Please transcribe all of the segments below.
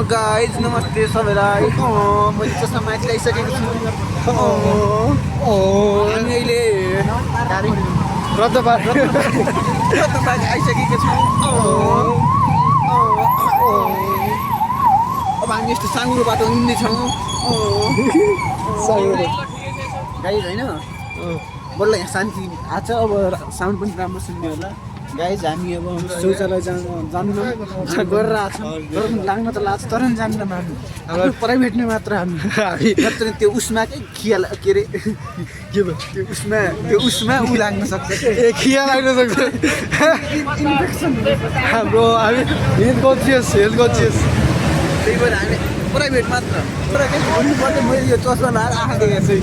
Guys नमस्ते सबैलाई मैले चस्मा माथि ल्याइसकेको छु हामी अहिले रत्नबारी आइसकेको छौँ अब हामी यस्तो साँगुरो बाटो हिँड्दैछौँ गाइज होइन बल्ल यहाँ शान्ति आएको छ अब साउन्ड पनि राम्रो सुन्ने होला गाइज हामी अब शौचालय जान्दैनौँ गरेर आएको छौँ तर पनि लाग्न त लाग्छ तर पनि जान्दैनौँ हामी हाम्रो प्राइभेटमा मात्र हामी मात्र त्यो उसमा खिया के अरे के भयो त्यो उसमा ऊ लाग्न सक्छ खिया लाग्न सक्छ इन्फेक्सन हाम्रो हामी हेल्थ कन्सियस त्यही भएर हामी प्राइभेट मात्र तर के भन्नुपर्दा मैले यो चस्मा लाएर आँखा देखेको छैन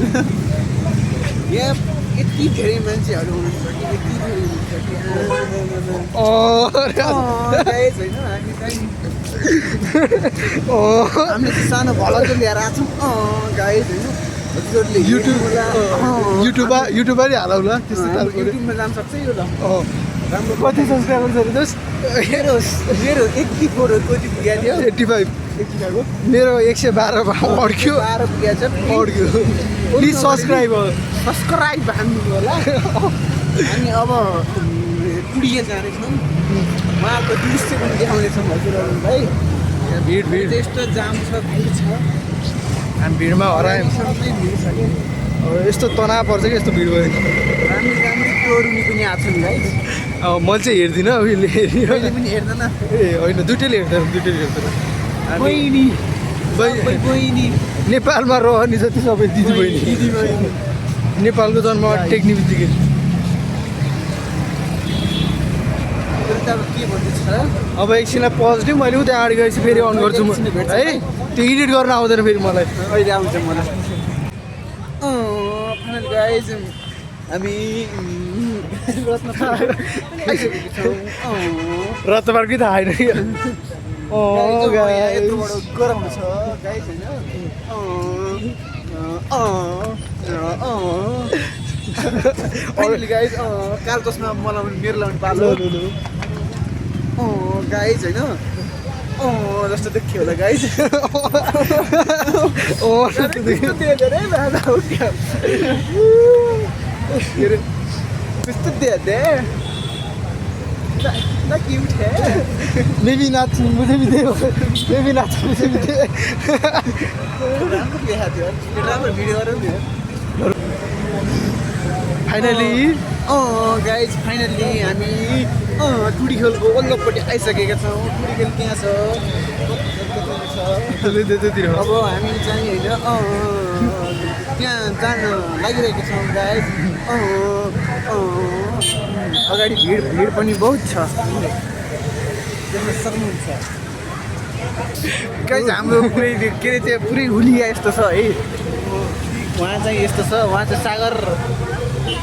यहाँ यति धेरै मान्छेहरू हुनुहुन्छ कि यति धेरै हुनुहुन्छ हामीले सानो भल चाहिँ ल्याएर आएको छौँ गाइज होइन हजुरहरूले युट्युबमै हालौँला त्यस्तो युट्युबमा जान सक्छ यो ल राम्रो कति सब्सक्राइबर छ दोस्त मेरो 84 कति पुगेको थियो 85 मेरो 112 अड्क्यो 12 पुगेको छ प्लिज सब्सक्राइब हान्नु होला हामी अब पुडिया जाँदैछौँ उहाँको दृश्य पनि देखाउनेछौँ हजुरहरूलाई भिड यस्तो जाम छ भिड छ हामी भिडमा हरायौँ सबै भिड छ कि यस्तो तनाव पर्छ कि यस्तो भिड भयो राम्रो टोरुनी पनि आएको छ नि भाइ मैले चाहिँ हेर्दिनँ उहिले मैले पनि हेर्दैन ए होइन दुइटैले हेर्दैन बहिनी नेपालमा रहने जति सबै दिदी बहिनी नेपालको जन्म टेक्ने बित्तिकै के भन्दैछ अब एकछिनलाई पोजिटिभ मैले उता अगाडि गएपछि फेरि अन गर्छु म है त्यो एडिट गर्न आउँदैन फेरि मलाई अहिले आउँछ मलाई फाइनल गाइज हामी रत्नबारकै थाहा छैन यत्रो गरम छ गाइज होइन गाइज कालो चस्मा मलाई मेरो लाउने पालो गाइज होइन जस्तो देखियो होला गाइज त्यस्तो दे ना क्यूट है मेबी नाच मुझे भी दे मेबी नाच मुझे भी दे राम्रो देखाएको थियो राम्रो भिडियो गरौँ नि फाइनली गाइज फाइनली हामी टुडी खेलको वल्लोपट्टि आइसकेका छौँ टुडी खेल त्यहाँ छ अब हामी चाहिँ होइन त्यहाँ जान लागिरहेको छौँ गाइज अगाडि भिड पनि बहुत छ देख्न सक्नुहुन्छ गाइज हाम्रो पुरै के अरे त्यो पुरै हुलिया यस्तो छ है उहाँ चाहिँ यस्तो छ उहाँ चाहिँ सागर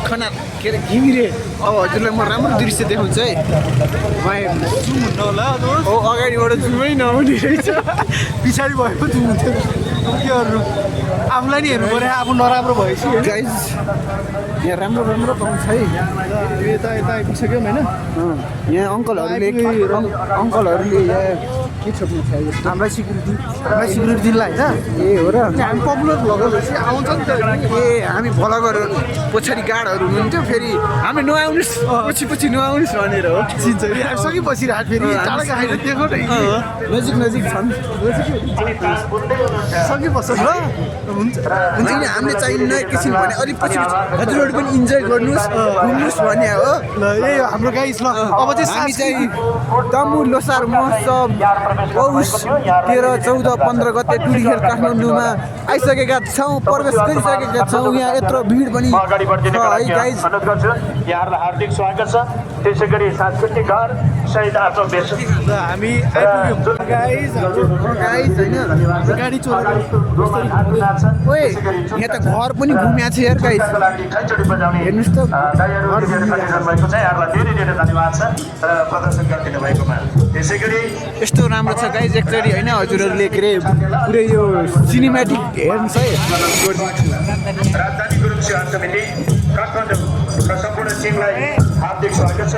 खनाल के अरे घिमिरे अब हजुरलाई म राम्रो दृश्य देखाउँछु है जुम हुन्न होला हो अगाडिबाट जुमै नहुने रहेछ पछाडि भएको जुम हुन्थ्यो अब के गर्नु आफूलाई नि हेर्नु पऱ्यो आफू नराम्रो भएपछि गाइज यहाँ राम्रो राम्रो पाउँछ है यता आइपुगिसक्यौँ होइन यहाँ अङ्कलहरूले यहाँ के छोड्नु छ हामीलाई सिक्युरिटी दिनलाई होइन ए हो र हामी पपुलर भ्लगरहरू आउँछ नि त ए हामी भ्लगरहरू पछाडि गार्डहरू हुनुहुन्थ्यो फेरि हामी नआउनुहोस् पछि नआउनुहोस् भनेर हो चिन्छ हामी सकेपछि रात फेरि टाढा खाएर दिएको नजिक छन् सकेपछि ल हुन्छ हुन्छ नि हामीले चाहिन्न एकैछिन भने अलिक पछि हजुरहरू पनि इन्जोय गर्नुहोस् घुम्नुहोस् भने हो ल ए हाम्रो गाइस ल अब चाहिँ हामी चाहिँ तमु लोसार महोत्सव पौष 13, 14, 15 गते टुडी खेल काठमाडौँमा आइसकेका छौँ प्रवेश गरिसकेका छौँ यहाँ यत्रो भिड पनि है गाइज यहाँहरूलाई हार्दिक स्वागत छ त्यसै गरी सांस्कृतिक घर शहीद आचो बेस हामी आइपुग्यौँ गाइस होइन गाडी चलाएर ओए यहाँ त घर पनि घुम्या छ यार गाइज हेर्नुहोस् त त्यसै गरी यस्तो राम्रो छ गाइज एकचोटि होइन हजुरहरूले के अरे पुरै यो सिनेमेटिक हेर्नुहोस् है राजधानी गुरुङ सेवा समिति काठमाडौँ र सम्पूर्ण टिमलाई हार्दिक स्वागत छ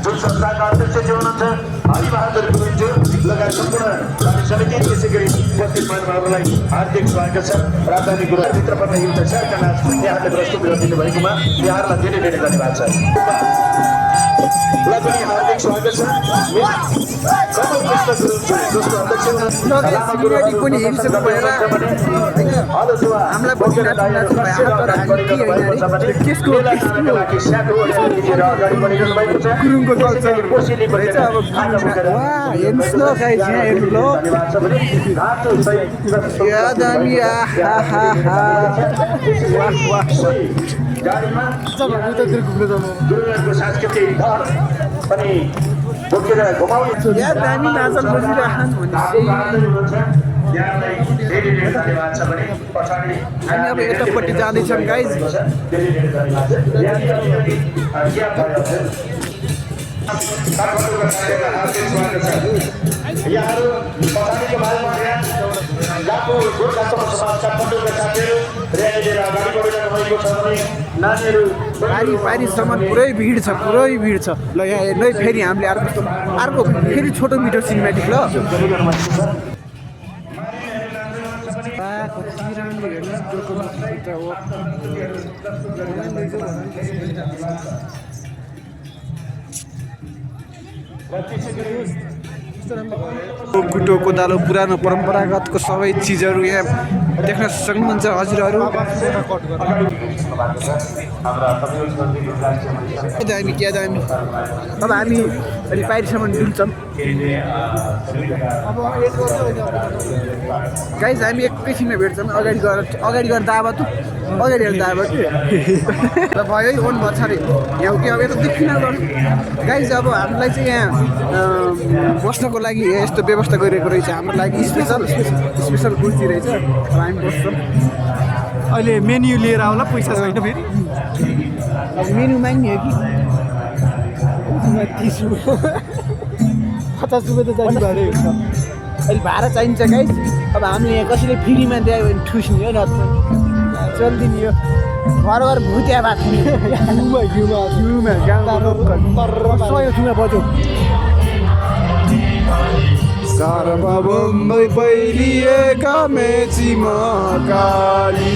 जुन संस्थाका अध्यक्ष हुनुहुन्छ हरिबहादुर गुरुङज्यू लगायत सम्पूर्ण समिति त्यसै गरी उपस्थित महानुभावहरूलाई हार्दिक स्वागत छ। राजधानी गृहभित्र पर्ने एउटा सार्का नाच यहाँले प्रस्तुत गरिदिनु भएकोमा यहाँहरूलाई धेरै धेरै धन्यवाद छ। लाई पनि हार्दिक स्वागत छ। कमल कृष्ण गुरुङ जसको अध्यक्ष पनि हेरिसक्नु भएर हामीलाई गुरुङको कल्चर रहेछ। अब हेर्नुहोस् न गाइस, यहाँ हेर्नु ल याद हामी गुरुङहरूको सांस्कृतिक पनि बोकेर घुमाउने याद हामी नाचल बजिरहेछन् हामी अब यतापट्टि जाँदैछौँ गाइज। यहाँहरू पछाडिको भागमा जहाँको गोर्खा समाजका पण्डितका साथीहरू र्याली लिएर अगाडि बढिरहनु भएको छ भने नानीहरू पारीसम्म पुरै भिड छ, पुरै भिड छ। ल यहाँ हेर्नु है, फेरि हामीले अर्को फेरि छोटो मिठो सिनेमेटिक ल कुटो कोदालो पुरानो परम्परागतको सबै चिजहरू यहाँ देख्न सक्नुहुन्छ हजुरहरू। अब हामी अलि बाहिरसम्म डुल्छौँ गाइज। हामी एकैछिनमा भेट्छौँ। अगाडि गएर दाबा अगाडि हेर्दा अब ल भयो है, ओन भन्छ अरे यहाँ कि अब यता देखिन गाइज। अब हामीलाई चाहिँ यहाँ बस्नको लागि यस्तो व्यवस्था गरिरहेको रहेछ हाम्रो लागि, स्पेसल कुर्सी रहेछ। अब हामी बस्छौँ। अहिले मेन्यु लिएर आउला, पैसा छैन फेरि। अब मेन्यु माग्ने हो कि 30 रुपियाँ 50 रुपियाँ त जाने भाडै हुन्छ। अहिले भाडा चाहिन्छ गाइज। अब हामीले यहाँ कसैले फ्रीमा दियो भने ठुस्ने हो, नत्र चल्दिने हो। घर भुतिया भएको घिउमा बज्यो। सार्वभौमै फैलिएका मेची महाकाली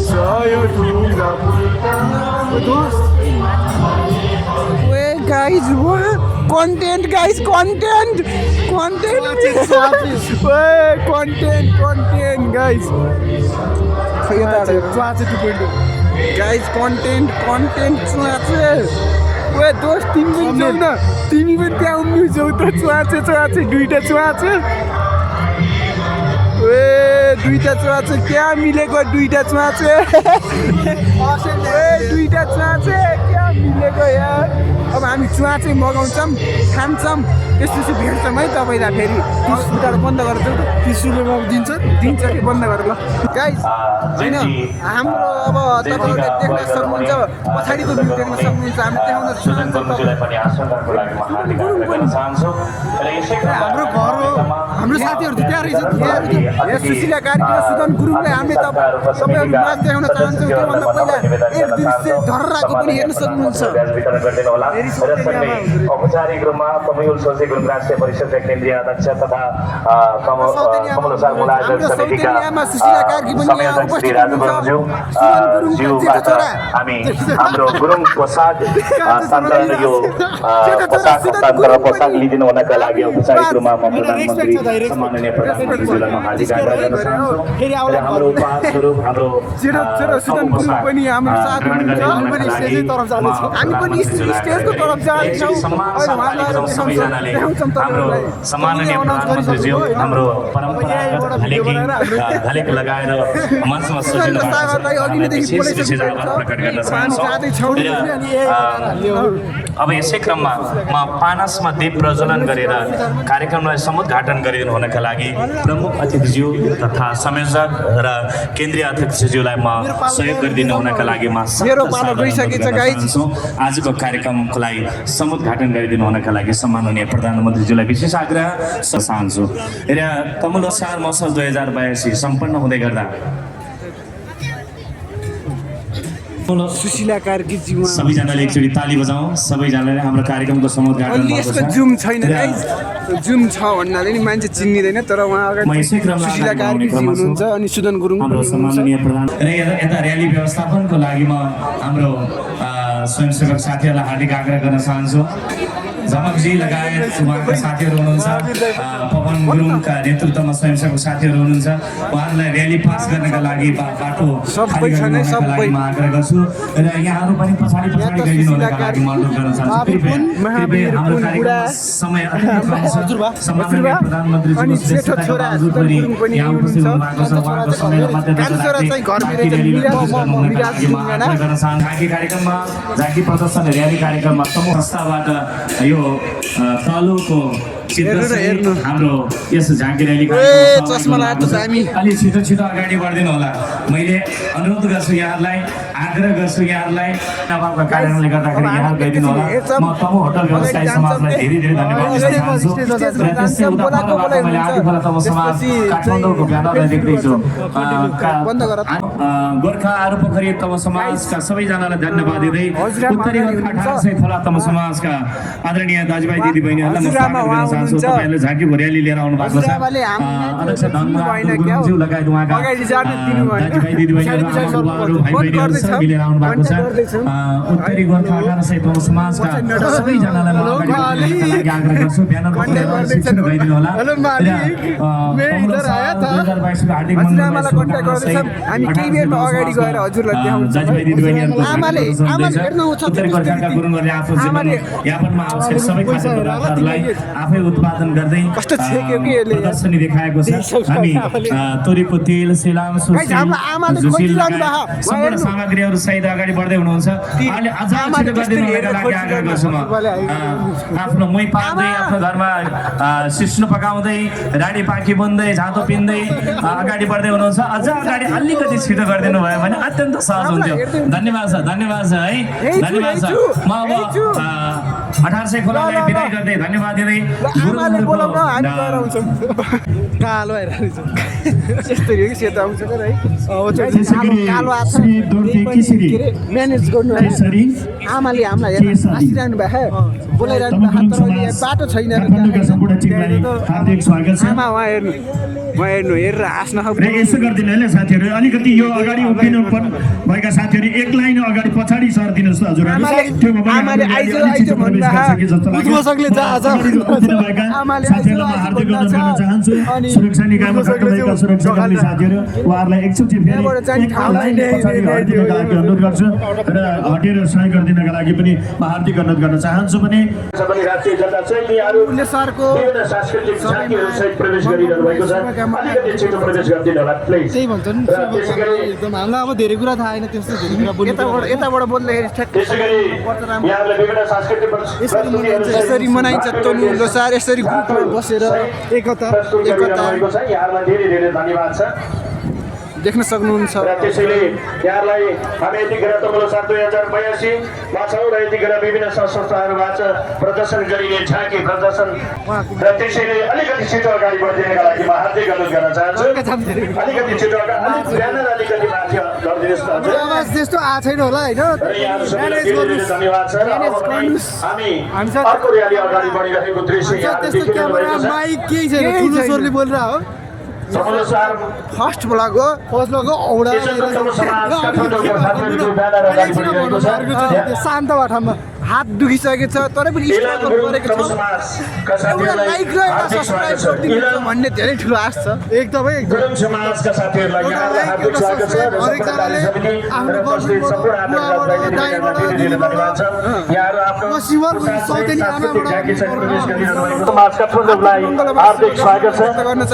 सय ढुङ्गा guys content guys content guys guys content चुवाचे। ओए दोस्त तिमी पनि जाऊ न, तिमी पनि त्यहाँ उम्नु जाऊ त। चुवाचे दुईटा चुवाचे। ओए दुईटा चुवाचे क्या मिलेको, दुईटा चुवाचे दुईटा चुवाचे क्या मिलेको यार। अब हामी चुवाचे मगाउँछौँ, खान्छौँ, त्यसपछि भेट्छौँ है तपाईँलाई। फेरि 30 रुपियाँ बन्द गरेर जाउँ त। 30 रुपियाँमा दिन्छ कि बन्द गरेर ल गाइज। होइन हाम्रो अब तपाईँहरूले देख्न सक्नुहुन्छ, पछाडिको भ्यू देख्न सक्नुहुन्छ। हामी देखाउन हाम्रो घर हो, हाम्रो साथीहरू त त्यहाँ रहेछ। सुशीला कार्की र सुदन गुरुङलाई हामीले तपाईँहरू नाच देखाउन चाहन्छौँ। त्योभन्दा पहिला एक दृश्य धर्राको पनि हेर्न सक्नुहुन्छ। औपचारिक रूपमा तमिल सोचे गुरुङ राष्ट्रिय परिषदका केन्द्रीय अध्यक्ष तथा कमल सार मूलायोजन समितिका संयोजक श्री राजु गुरुङज्यू ज्यूबाट हामी हाम्रो गुरुङ पोसाक सञ्चालन यो पोसाक हस्तान्तरण पोसाक लिइदिनु हुनका लागि औपचारिक रूपमा म प्रधानमन्त्री सम्माननीय प्रधानमन्त्रीज्यूलाई म हार्दिक आग्रह गर्न चाहन्छु। हाम्रो उपहार स्वरूप हाम्रो सुदन गुरुङ पनि हाम्रो साथ हुनुहुन्छ। हामी पनि स्टेजको तर्फ जान्छौँ। सबैजनाले हाम्रो सम्माननीय प्रधानमन्त्रीज्यू हाम्रो परम्परागत घलेको लगाएर मञ्चमा सजिनु प्रकट गर्न चाहन्छु। अब यसै क्रममा म पानसमा दीप प्रज्वलन गरेर कार्यक्रमलाई समुद्घाटन गरिदिनु हुनका लागि प्रमुख अतिथिज्यू तथा संयोजक र केन्द्रीय अध्यक्षज्यूलाई म सहयोग गरिदिनु हुनका लागि म आजको कार्यक्रमलाई समुद्घाटन गरिदिनु हुनका लागि सम्माननीय प्रधानमन्त्रीज्यूलाई विशेष आग्रह चाहन्छु। र तमुल असार मसल 2082 सम्पन्न हुँदै गर्दा सुशीला कार्कीज्यूमा सबैजनाले एकचोटि ताली बजाउँ सबैजनाले हाम्रो कार्यक्रमको समुद्घाटन अलि भएको यसको छ जुम छैन गाइस जुम छ भन्नाले नि मान्छे चिन्निदैन तर उहाँ म अगाडि यसै क्रममा सुशीला अगाडि बढाउने कार्कीजी क्रममा छु। हुनुहुन्छ अनि सुदन गुरुङ हाम्रो पनि हुनुहुन्छ। सम्माननीय प्रधान र यता र्याली व्यवस्थापनको लागि म हाम्रो स्वयंसेवक साथीहरूलाई हार्दिक आग्रह गर्न चाहन्छु। झमकजी लगायत उहाँका साथीहरू हुनुहुन्छ पवन गुरुङका नेतृत्वमा स्वयंसेवक साथीहरू हुनुहुन्छ उहाँहरूलाई र्याली पास गर्नका लागि बाटो खाली गर्नका लागि म आग्रह गर्छु र यहाँहरू पनि पछाडि गइदिनु हुनका लागि म अनुरोध गर्न चाहन्छु। कृपया हाम्रो कार्यक्रममा समय अलिकति कम छ। सम्माननीय प्रधानमन्त्रीज्यूको श्रेष्ठताको बावजुद पनि यहाँ उपस्थित हुनुभएको छ। उहाँको समयलाई मध्यनजर राख्दै र्यालीलाई पास गर्नु हुनका लागि म आग्रह गर्न चाहन्छु। झाँकी कार्यक्रममा झाँकी प्रदर्शन र्याली कार्यक्रममा समूह संस्थाबाट यो तलुको चित्रसहित हाम्रो यस झाँकी र्याली चस्मा लाग्दो दामी। अलि छिटो छिटो अगाडि बढिदिनु होला। मैले अनुरोध गर्छु यहाँहरूलाई आग्रह गर्छु यहाँहरूलाई अभावका कारणले गर्दाखेरि यहाँ गइदिनु होला। म तमु होटल व्यवसायी समाजलाई धेरै धेरै धन्यवाद दिन चाहन्छु र त्यसै उताबाट मैले आदिफला तमु समाज काठमाडौँको ब्यानरलाई देख्दैछु। गोर्खा आरुपोखरी तमु समाजका सबैजनालाई धन्यवाद दिँदै उत्तरी गोर्खा 18 खोला तमु समाजका आदरणीय दाजुभाइ दिदीबहिनीहरूलाई म स्वागत गर्न चाहन्छु। तपाईँहरूले झाँकी र्याली लिएर आउनु भएको छ। अध्यक्ष धनबहादुर गुरुङज्यू लगायत उहाँका दाजुभाइ दिदीबहिनीहरू आमाबुबाहरू भाइ बहिनीहरू सबै मिलेर आउनु भएको छ। उत्तरी गोर्खा 18 तमु समाजका सबैजनालाई म अगाडि बढ्नका लागि आग्रह गर्छु। ब्यानर पक्रेर शिक्षण गइदिनु होला। 2022 को हार्दिक मङ्गलमय शुभकामना हामी केही बेरमा अगाडि गएर हजुरलाई देखाउँछौँ। दाजुभाइ दिदीबहिनीहरूको आमाले हेर्नु छ उत्तरी गोर्खाका गुरुङहरूले आफ्नो जीवन यापनमा आवश्यक सबै खाद्य पदार्थहरूलाई आफै उत्पादन गर्दै कस्तो छेक्यो कि यसले। प्रदर्शनी देखाएको छ। हामी तोरीको तेल सेलाम गाइस, हाम्रो आमाले खोजिरहनु भएको। सम्पूर्ण सामग्रीहरू सहित अगाडि बढ्दै हुनुहुन्छ। अहिले अझ छिटो गरिदिनु हुनका लागि आग्रह गर्छु म। आफ्नो मुही पार्दै आफ्नो घरमा सिस्नो पकाउँदै राडी पाखी बुन्दै झाँतो पिन्दै अगाडि बढ्दै हुनुहुन्छ। अझ अगाडि अलिकति छिटो गरिदिनु भयो भने अत्यन्त सहज हुन्थ्यो। धन्यवाद छ है धन्यवाद छ। म अब 18 खोलालाई बिदाई गर्दै धन्यवाद दिँदै आमाले बोलाउन हामी गएर आउँछौँ। कालो हेरेर यस्तो हो कि सेतो आउँछ तर है कालो आछ म्यानेज गर्नु आमाले हामीलाई आसिरहनु भएको बोलाइरहनु भएको तर अहिले बाटो छैन। हार्दिक स्वागत छ। आमा उहाँ हेर्नु हेरेर हाँस्न यसो गरिदिनु है साथीहरू अलिकति यो अगाडि उभिनु भएका साथीहरू एक लाइन अगाडि पछाडि सर्दिनुहोस् हजुरहरू। आमाले आइज हार्दिक अनुरोध गर्न चाहन्छु। सुरक्षा निकायमा खट्नुभएका सुरक्षाकर्मी साथीहरू उहाँहरूलाई एकचोटि फेरि अनुरोध गर्छु र हटेर सहयोग गरिदिनका लागि पनि म हार्दिक अनुरोध गर्न चाहन्छु। भने राष्ट्रिय जनता सैनिकहरू सरको विभिन्न सांस्कृतिक झाँकीहरू सहित प्रवेश गरिरहनु भएको छ। अलिकति छिटो प्रवेश गरिदिनु होला प्लिज। त्यही भन्छ नि एकदम हामीलाई अब धेरै कुरा थाहा छैन त्यस्तो धेरै कुरा बोल्नु यताबाट बोल्दाखेरि त्यसैगरी यहाँहरूले विभिन्न सांस्कृतिक प्रस्तुतिहरू यसरी मनाइन्छ तनु लोसार यसरी ग्रुपमा बसेर एकता भएको छ। यहाँहरूलाई धेरै धेरै धन्यवाद छ। देख्न सक्नुहुन्छ। र त्यसैले यहाँलाई हामी यतिखेर तमलो साल 2082 छौँ र यतिखेर विभिन्न संस्थाहरूबाट प्रदर्शन गरिने झाँकी प्रदर्शन र त्यसैले अलिकति छिटो अगाडि बढिदिनका लागि म हार्दिक अनुरोध गर्न चाहन्छु। अलिकति छिटो अगाडि ब्यानर अलिकति माथि गरिदिनुहोस् न हजुर। आवाज त्यस्तो आएको छैन होला होइन। र यहाँहरू सबैलाई धेरै धेरै धन्यवाद छ। र अब पनि हामी अर्को र्याली अगाडि बढिरहेको दृश्य यहाँ त्यस्तो क्यामेरा माइक केही छैन ठुलो स्वरले बोलिरह हो। फर्स्ट ब्लग हो औडा शान्त भए ठाउँमा हात दुखिसकेको छ तर पनि स्ट्रगल गरेको छ। एउटा लाइक र एउटा सब्सक्राइब गरिदिनु भन्ने धेरै ठुलो आश छ। एकदमै गुरुङ समाजका साथीहरूलाई यहाँलाई हार्दिक स्वागत छ र सम्पूर्ण समिति र उपस्थित सम्पूर्ण धन्यवाद छ। यहाँहरू आफ्नो सांस्कृतिक झाँकी सहित प्रवेश गरिरहनु भएको समाज काठमाडौँलाई हार्दिक स्वागत छ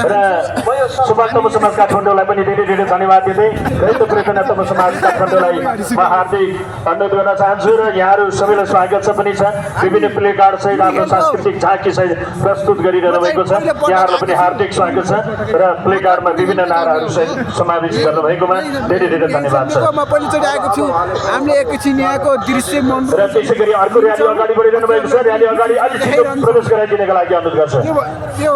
र सुभाष तमु समाज काठमाडौँलाई पनि धेरै धेरै धन्यवाद दिँदै रैत प्रेरणा तमु समाज काठमाडौँलाई म हार्दिक अनुरोध गर्न चाहन्छु र यहाँहरू सबैलाई स्वागत छ पनि छ विभिन्न प्ले कार्ड सहित आफ्नो सांस्कृतिक झाँकी सहित प्रस्तुत गरिरहनु भएको छ यहाँहरूलाई पनि हार्दिक स्वागत छ र प्ले कार्डमा विभिन्न नाराहरू सहित समावेश गर्नुभएकोमा धेरै धेरै धन्यवाद छ म पहिलोचोटि आएको छु हामीले एकैछिन यहाँको दृश्य मन र त्यसै गरी अर्को र्याली अगाडि बढिरहनु भएको छ र्याली अगाडि अलिक छिटो प्रवेश गराइदिनका लागि अनुरोध गर्छ त्यो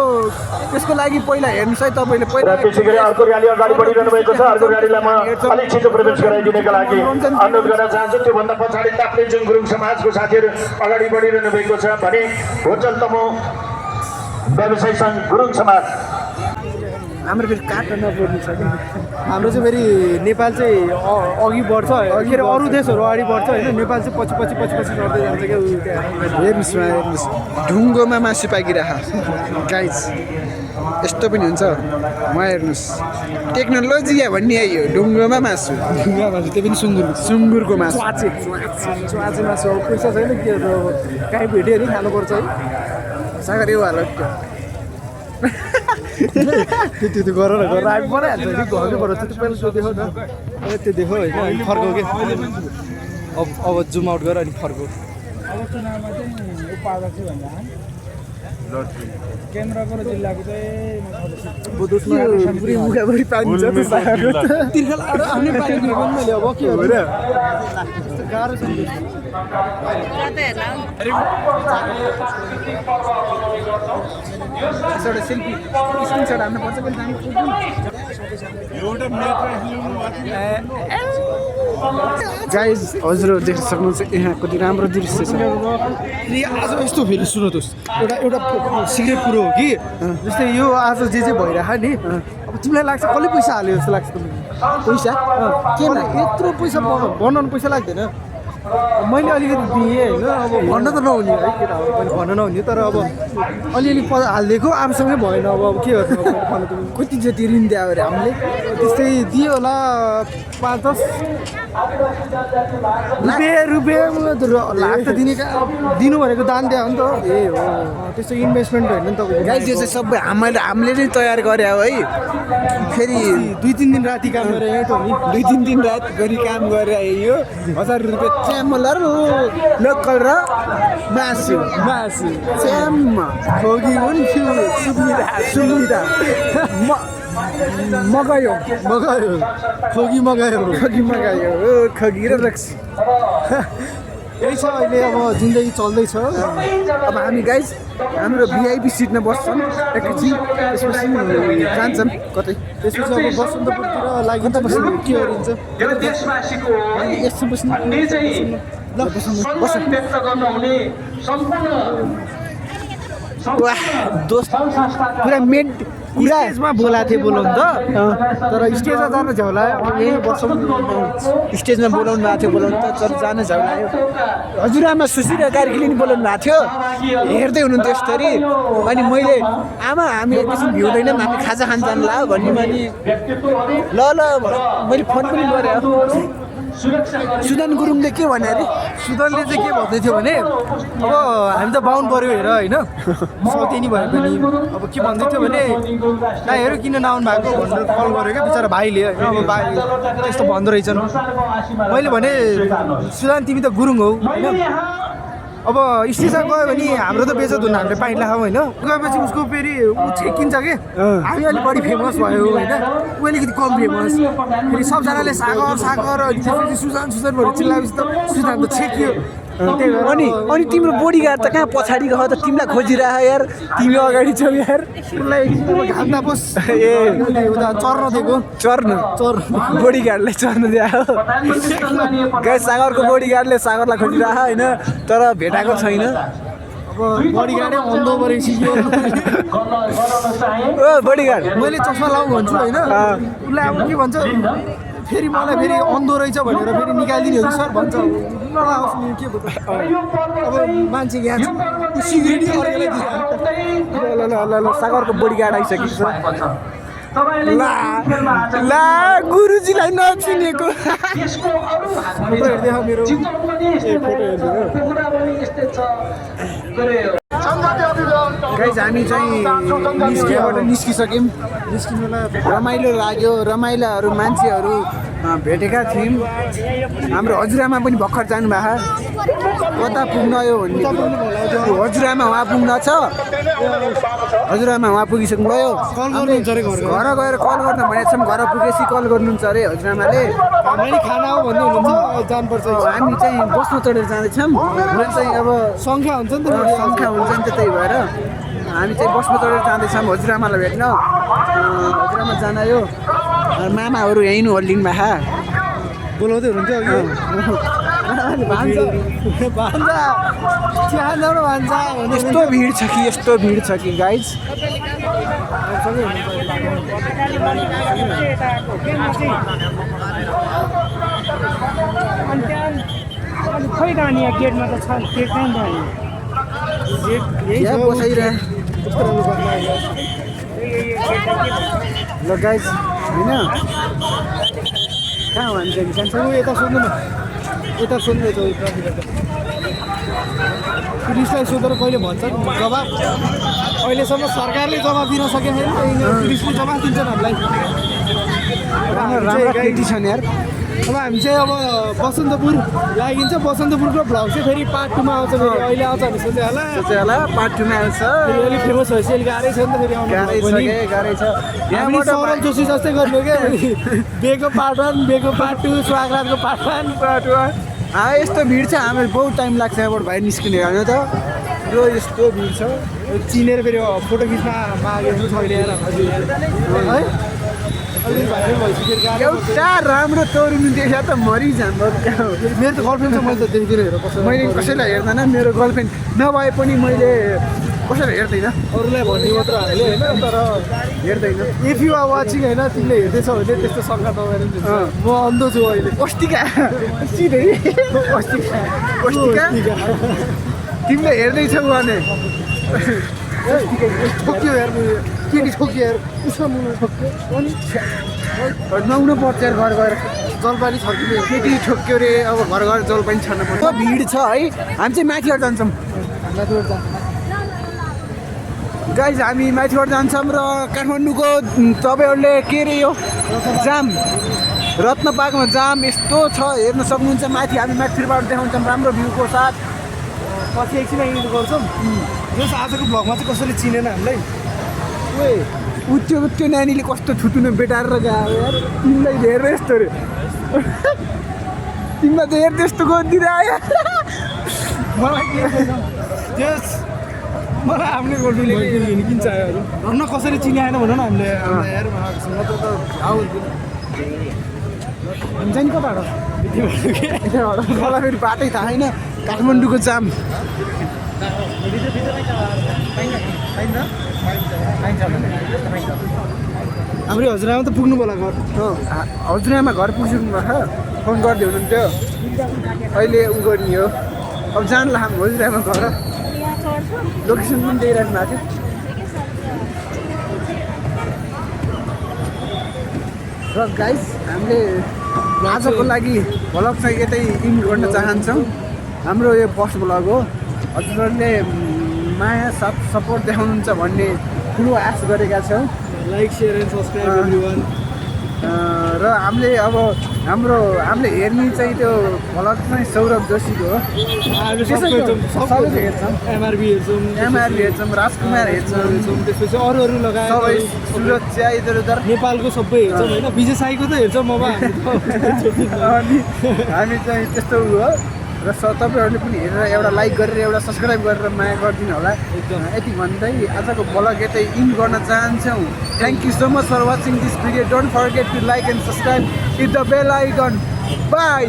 त्यसको लागि पहिला हेर्नुहोस् है तपाईँले र त्यसै गरी अर्को र्याली अगाडि बढिरहनु भएको छ अर्को र्यालीलाई म अलिक छिटो प्रवेश गराइदिनका लागि अनुरोध गर्न चाहन्छु त्योभन्दा पछाडि ताप्लेजुङ गुरुङ समाजको साथीहरू अगाडि बढिरहनु भएको छ भने होटल तमु व्यवसायी सङ्घ गुरुङ समाज हाम्रो फेरि काट्न नपर्ने छ कि हाम्रो चाहिँ फेरि नेपाल चाहिँ अघि बढ्छ के अरे अरू देशहरू अगाडि बढ्छ होइन नेपाल चाहिँ पछि पछि सर्दै जान्छ क्या हेर्नुहोस् ढुङ्गोमा मासु पाकिरह गाइज यस्तो पनि हुन्छ उहाँ हेर्नुहोस् टेक्नोलोजी भन्ने आयो ढुङ्गोमा मासु त्यो पनि सुँगुरको मासु च्वाचे मासु अब पैसा छैन के अब काहीँ भेट्यो अरे खानुपर्छ है सागर यो हाल त्यो गर न गरेर आगो बनाइहाल्छ नि घरबाट त्यो पहिला त्यो देखाउ न त्यो देखाउ होइन अनि फर्काउ के अब जुम आउट गर अनि फर्काउ केन्द्रको र जिल्लाको पुरै मुखाभरि पानी छ तिर्खा आफ्नै पानी दिएको नि मैले अब के हो र गाह्रो छ एउटा सेल्फी स्क्रिनसट हाल्नु पर्छ कि हामी गाइज हजुर देख्न सक्नुहुन्छ यहाँ कति राम्रो दृश्य छ आज यस्तो फेरि सुन त एउटा सिक्रेट कुरो हो कि जस्तै यो आज जे भइरह नि अब तिमीलाई लाग्छ कसले पैसा हाल्यो जस्तो लाग्छ पैसा केमा यत्रो पैसा बनाउनु पैसा लाग्दैन मैले अलिकति दिएँ होइन अब भन्न त नहुने है केटा हो मैले भन्न नहुने तर अब अलिअलि हालिदिएको आफूसँगै भएन अब के गर्नु भन्नु त कति जति ऋण दियो अरे हामीले त्यस्तै दियो होला 5-10 रुपियाँ लाख त दिने दिनु भनेको दान दियो नि त ए हो त्यस्तो इन्भेस्टमेन्ट होइन नि तपाईँको गाइज यो चाहिँ सबै हामीले नै तयार गरे हो है फेरि 2-3 दिन राति काम गरेर यहीँ त हो नि 2-3 दिन रात गरी काम गरेर यो 1000 रुपियाँ च्यामलर लोकल र मासु च्याम खोगी हुन् सुविधा मगायो खगी र रक्सी यही छ अहिले अब जिन्दगी चल्दैछ अब हामी गाइज हाम्रो भिआइपी सिटमा बस्छौँ एकैछिन त्यसपछि जान्छौँ कतै त्यसपछि अब बसन्तपुरतिर लागि कता बस्नु के गरिन्छ यसो बस्नु दोस्त पुरा स्टेजमा बोलाएको थिएँ बोलाउनु त तर स्टेजमा जान झ्याउला यही बस्छौँ स्टेजमा बोलाउनु भएको थियो बोलाउनु त तर जान झ्याउलायो हजुरआमा सुशी र कार्कीले नि बोलाउनु भएको थियो हेर्दै हुनुहुन्थ्यो यस्तरी अनि मैले आमा हामी एकैछिन भ्याउँदैनौँ हामी खाजा खान जानु ला भन्ने भने ल मैले फोन पनि गरेँ सुदन गुरुङले के भने अरे सुदनले चाहिँ के भन्दै थियो भने अब हामी त बाहुन पऱ्यो हेर होइन सौतेनी भए पनि अब के भन्दै थियो भने दाइहरू किन नआउनु भएको भनेर कल गर्यो क्या बिचरा भाइले होइन अब भाइ त्यस्तो भन्दो रहेछन् मैले भने सुदन तिमी त गुरुङ हौ होइन अब स्टेजमा गयो भने हाम्रो त बेचत हुनु हामीले पाइला हौ होइन गएपछि उसको फेरि ऊ छेकिन्छ कि हामी अलिक बढी फेमस भयो होइन ऊ अलिकति कम फेमस फेरि सबजनाले सागर अनि त्यसपछि सुजान भएर चिल्लाएपछि त सुजान त छेकियो अनि तिम्रो बोडीगार्ड त कहाँ पछाडि गयो त तिमीलाई खोजिरह यार तिमी अगाडि छौ यार उसलाई घाम नपोस् ए उता चर्न दिएको चर्न बोडीगार्डले चर्न दियो गाई सागरको बोडीगार्डले सागरलाई खोजिरह होइन तर भेटाएको छैन अब बडीगार्डै अन्धो परेको सिक्यो ओ बडीगार्ड मैले चस्मा लाउँ भन्छु होइन उसलाई अब के भन्छ फेरि मलाई फेरि अन्धो रहेछ भनेर फेरि निकालिदिने हो कि सर भन्छ नलाओस् नि के अब मान्छे यहाँ सिगरेट ल सागरको बोडीगार्ड आइसकेको छ ला गुरुजीलाई नचिनेको मेरो गाइज हामी चाहिँ निस्किसक्यौँ निस्किनुलाई रमाइलो लाग्यो रमाइलोहरू मान्छेहरू भेटेका थियौँ हाम्रो हजुरआमा पनि भर्खर जानुभएको कता पुग्न आयो भन्ने हजुरआमा उहाँ पुग्न छ हजुरआमा उहाँ पुगिसक्नु भयो कल गर्नुहुन्छ अरे घर गएर कल गर्न भनेको छौँ घर पुगेपछि कल गर्नुहुन्छ अरे हजुरआमाले मैले खाना हो भन्नु हुनुहुन्छ जानुपर्छ हामी चाहिँ बसमा चढेर जाँदैछौँ र चाहिँ अब सङ्ख्या हुन्छ नि त सङ्ख्या हुन्छ नि त त्यही भएर हामी चाहिँ बसमा चढेर जाँदैछौँ हजुरआमालाई भेट्न हजुरआमा जान यो मामाहरू यहीँ नै होल्डिङ भए बोलाउँदै हुनुहुन्थ्यो यस्तो भिड छ कि यस्तो भिड छ कि गाइज खोइ त अनि गेटमा त छ गेट कहाँ यहाँ बसाइरह ल गाइज होइन कहाँ भन्छ कि सानो यता सोध्नु न यता सोध्नु पुलिसलाई सोधेर कहिले भन्छ जवाब अहिलेसम्म सरकारले जवाब दिन सकेको छैन पुलिसले जवाब दिन्छन् हामीलाई राम्रो केटी छन् यार अब हामी चाहिँ अब बसन्तपुर लागिन्छ बसन्तपुरको भ्लग चाहिँ फेरि पार्ट 2 मा आउँछ फेरि अहिले आउँछ भने सोचे होला पार्ट 2 मा आउँछ फेरि अलिक फेमस भएपछि अलिक गाह्रै छ नि त फेरि गाह्रै छ यहाँबाट सरल जोशी जस्तै गर्नु क्या बेको पार्ट 1 बेको पार्ट 2 स्वागतको पार्ट 1 यस्तो भिड छ हामीलाई बहुत टाइम लाग्छ यहाँबाट बाहिर निस्किने होइन त र यस्तो भिड छ चिनेर फेरि फोटो खिच्न मागेको छ अहिले है एउटा राम्रो तरुनी देखा त मरिजानु मेरो त गर्लफ्रेन्ड छ मैले त देख्दिनँ हेर मैले कसैलाई हेर्दैन मेरो गर्लफ्रेन्ड नभए पनि मैले कसैलाई हेर्दैन अरूलाई भन्ने मात्र हाल्यो होइन तर हेर्दैन इफ यु आर वाचिङ होइन तिमीले हेर्दैछौ भने त्यस्तो शङ्का नगरेर म अन्धो छु अहिले अस्तिका सिधै अस्तिका तिमीले हेर्दैछौ भने ठोक्यो यार केटी ठोक्यो यार उसको मुना ठोक्यो अनि नुहाउनु पर्छ यार घर गएर जलपानी छर्किने केटी ठोक्यो रे अब घर घर जलपानी छर्नु पर्छ भिड छ है हामी चाहिँ माथिबाट जान्छौँ गाइज हामी माथिबाट जान्छौँ र काठमाडौँको तपाईँहरूले के अरे यो जाम रत्न पार्कमा जाम यस्तो छ हेर्न सक्नुहुन्छ माथि हामी माथिबाट देखाउँछौँ राम्रो भ्यूको साथ पछि एकछिन इन्ड गर्छौँ जस आजको भ्लगमा चाहिँ कसैले चिनेन हामीलाई त्यो नानीले कस्तो थुतुनो बेटाएर गयो यार तिमीलाई धेरै यस्तो रे तिमीलाई त हेर त्यस्तो गरिदिएर आयो मलाई त्यस मलाई हामीले गोल्डुले किन चाहियो भन्न कसरी चिनाएन भन न हामीले यार नत्र त घाउ हुन्थ्यो हुन्छ नि कताबाट मलाई फेरि बाटै थाहा छैन काठमाडौँको जाम हाम्रो हजुरआमा त पुग्नु होला घर हजुरआमा घर पुगिसक्नु भएको फोन गर्दै हुनुहुन्थ्यो अहिले उ गर्ने हो अब जान्ला हामी हजुरआमा घर लोकेसन पनि दिइराख्नु भएको थियो र गाइस हामीले आजको लागि भ्लग चाहिँ यतै इन्ड गर्न चाहन्छौँ हाम्रो यो फर्स्ट भ्लग हो हजुरहरूले माया साथ सपोर्ट देखाउनुहुन्छ भन्ने ठुलो आश गरेका छौँ like share and subscribe everyone र हामीले अब हामीले हेर्ने चाहिँ त्यो भ्लग चाहिँ सौरभ जोशीको हो सबैले हेर्छौँ एमआरबी हेर्छौँ राजकुमार हेर्छौँ त्यसपछि अरू लगाएर सबै सुरज चिया इधर उधर नेपालको सबै हेर्छौँ होइन विजय साईको त हेर्छौँ म अनि हामी चाहिँ त्यस्तो उ हो र तपाईँहरूले पनि हेरेर एउटा लाइक गरेर एउटा सब्सक्राइब गरेर माया गरिदिनु होला यति भन्दै आजको भ्लग यतै इन्ड गर्न चाहन्छौँ thank you so much for watching this video don't forget to like and subscribe hit the bell icon by